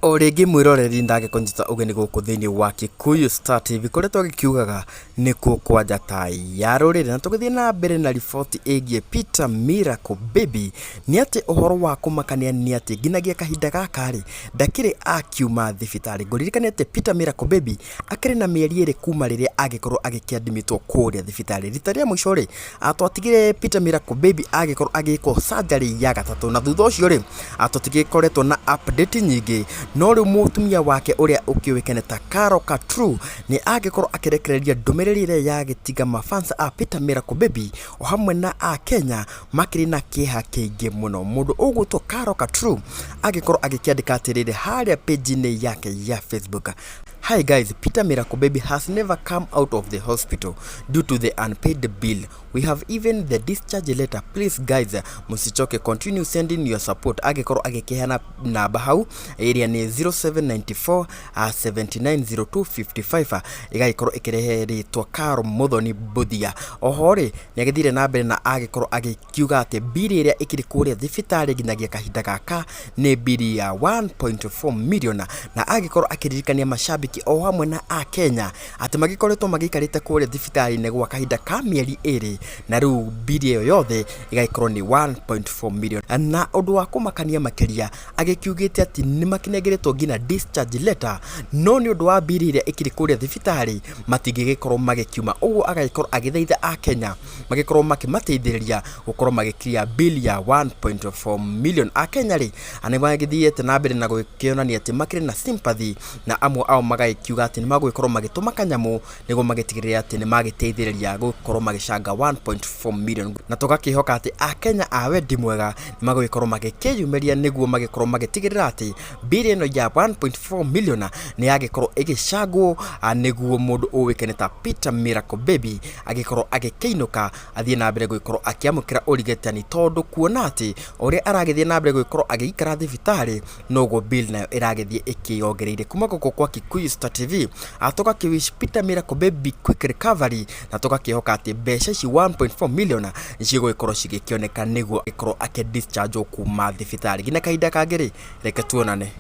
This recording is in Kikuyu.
O rĩngĩ mwĩroreri ndagĩkũnyita ũgeni gũkũ thĩinĩ wa Kikuyu Star TV kũrĩa twagĩkiugaga nĩkuo kwa njata ya rũrĩrĩ, na tũgĩthiĩ na mbere na riboti ĩgiĩ Peter Miracle Baby nĩ atĩ ũhoro wa kũmakania nĩ atĩ nginyagia kahinda gaka rĩ, ndakĩrĩ akiuma thibitarĩ. Ngũririkanie atĩ Peter Miracle Baby akĩrĩ na mĩeri ĩrĩ kuma rĩrĩa agĩkorwo agĩkĩandimitwo kũrĩa thibitarĩ. Rita rĩa mũico rĩ, twatigire Peter Miracle Baby agĩkorwo agĩkwo surgery ya gatatũ, na thutha ũcio rĩ, tũtigĩkoretwo na update nyingĩ, no rĩu mũtumia wake ũrĩa ũkĩũĩkaine ta Carol Katru nĩ angĩkorwo akĩrekereria ndũmĩrĩri ĩrĩa yagĩtiga mafans a Peter Miracle Baby o hamwe na a Kenya makĩrĩ na kĩeha kĩingĩ mũno. Mũndũ ũgwĩtwo Carol Katru agĩkorwo agĩkĩandĩka atĩrĩrĩ harĩa page-inĩ yake ya Facebook: "Hi guys, Peter Miracle Baby has never come out of the hospital due to the unpaid bill. We have even the discharge letter. Please guys, msichoke, continue sending your support." Agĩkorwo agĩkĩheana namba hau ĩrĩa nĩ 0794 790255, ĩgagĩkorwo ĩkĩrehe rĩtwa Carol Muthoni Mbuthia. Oho rĩ, nĩ agĩthire na mbere na agĩkorwo agĩkiuga atĩ mbiri ĩrĩa ĩkĩrĩ kũrĩa thibitarĩ nginyagia kahinda gaka nĩ mbiri ya 1.4 million, na agĩkorwo akĩririkania mashabiki o hamwe na a Kenya atĩ magĩkoretwo magĩikarĩte kũrĩa thibitarĩ-inĩ gwa kahinda ka mĩeri 2, na rĩu mbiri ĩyo yothe ĩgagĩkorwo nĩ 1.4 million. Na ũndũ wa kũmakania makĩria, agĩkiugĩte atĩ nĩ makĩnengeretwo nginya discharge letter, no nĩ ũndũ wa mbiri ĩrĩa ĩkĩrĩ kũrĩa thibitarĩ matingĩgĩkorwo magĩkiuma. Ũguo agagĩkorwo agĩthaitha a Kenya magĩkorwo makĩmateithĩrĩria gũkorwo magĩkiria bill ya 1.4 million. A Kenya rĩ, nĩ magĩthiĩte na mbere na gũkĩonania atĩ makĩrĩ na sympathy, na amwe ao magagĩkiuga atĩ nĩ magũgĩkorwo magĩtũma kanyamũ nĩguo magĩtigĩrĩre atĩ nĩ magĩteithĩrĩria gũkorwo magĩcanga 1.4 million, na tũgakĩhoka atĩ akenya a wendi mwega nĩ magũgĩkorwo magĩkĩyumĩria nĩguo magĩkorwo magĩtigĩrĩra atĩ mbiri ĩno ya 1.4 million nĩ yagĩkorwo ĩgĩcangwo, nĩguo mũndũ ũĩkaine ta Peter Miracle Baby agĩkorwo agĩkĩinũka athiĩ na mbere gũgĩkorwo akĩamũkĩra ũrigitani, tondũ kuona atĩ ũrĩa aragĩthiĩ na mbere gũgĩkorwo agĩikara thibitarĩ noguo bill nayo ĩragĩthiĩ ĩkĩyongereire. Kuma gũkũ kwa Kikuyu Star TV, tũgakĩ wish Peter Miracle Baby quick recovery, na tũgakĩhoka atĩ mbeca ici 1.4 million cigũgĩkorwo cigĩkĩoneka nĩguo agĩkorwo akĩ discharge kuma thibitarĩ. Nginya kahinda kangĩ rĩ, reke tuonane.